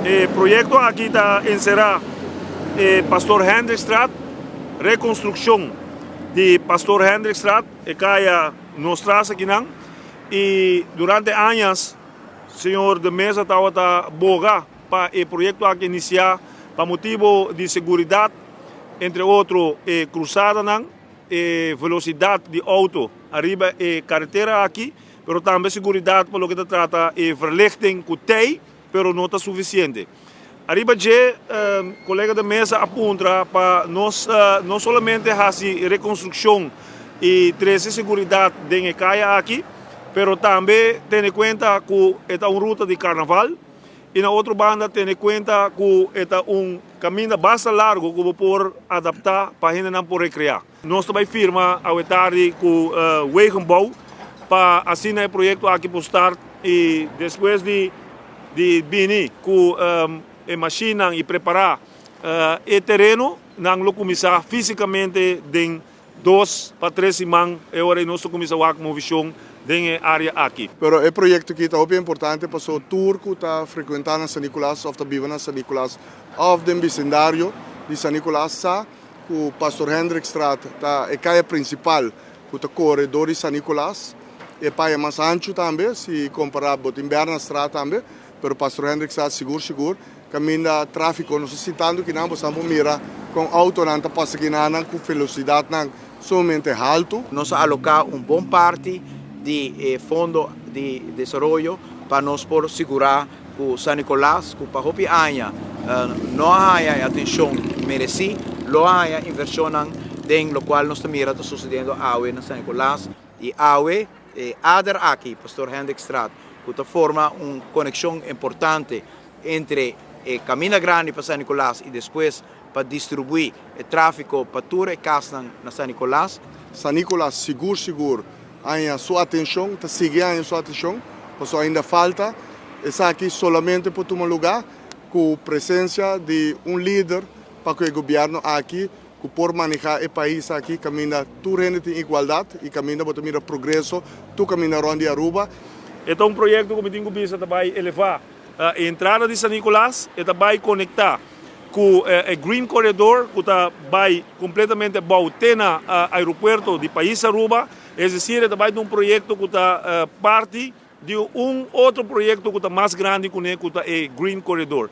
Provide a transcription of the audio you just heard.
E proyecto aki ta encera Pastor Hendrikstraat, reconstruccion di Pastor Hendrikstraat, e caya nos tras akinan, y durante aña señor De Meza tabata boga pa e proyecto aki inicia pa motibo di seguridad, entre otro e cruzadanan, e velocidad di auto ariba e caretera aki, pero tambe seguridad pa loke ta trata e verlichting cu tey, pero no ta suficiente. Ariba dje, colega De Meza a puntra pa nos no solamente haci reconstruccion y trece seguridad den e caya aki, pero tambe tene cuenta cu e ta un ruta di carnaval y na otro banda tene cuenta cu e ta un caminda basta largo cu bo por adapta pa hendenan por recrea. Nos ta bay firma awe tardi cu Wegenbouw pa asina e proyecto aki por start y despues di bini cu e machinenan y prepara e tereno, nan lo cuminsa fisicamente den 2 pa 3 siman e ora nos ta cuminsa wak movecion den e area aki. Pero e proyecto aki ta hopi importante paso tur cu ta frecuentando San Nicolas of ta biba na San Nicolas of den vecindario di San Nicolas sa cu Pastor Hendrikstraat ta e caya principal cu ta core door di San Nicolas, e caya mas hancho tambe si compara bo tin Bernardstraat tambe, pero Pastor Hendrikstraat sigur sigur caminda trafico nos sintando cu nan bo mira cu auto nan ta pasa aki nan cu velocidad nan sumamente halto. Nos a aloca un bon parti di fondo di desaroyo pa nos por sigura cu San Nicolas, cu pa hopi aña no haya atencion mereci, lo haya inversion den locual nos mira ta sucediendo awe na San Nicolas y awe ader aki, Pastor Hendrikstraat, cu ta forma un conexion importante entre Caminda Grandi pa San Nicolas y despues pa distribui e trafico pa tur e cas na San Nicolas. San Nicolas sigur sigur haya su atencion, ta sigui haya su atencion, paso ainda falta. Esaki solamente por tuma luga cu presencia di un lider pa cu e gobierno aki cu por maneha e pais aki, caminda tur hende tin igualdad y caminda bo ta mira progreso, tur caminda rond di Aruba. E ta un proyecto cu tin cu bisa tambe eleva e entrada di San Nicolas y tambe conecta cu e Green Corridor, cu ta bay completamente te na aeropuerto di pais Aruba, es decir, tambe un proyecto cu ta parti di un otro proyecto cu ta mas grandi cu e Green Corridor.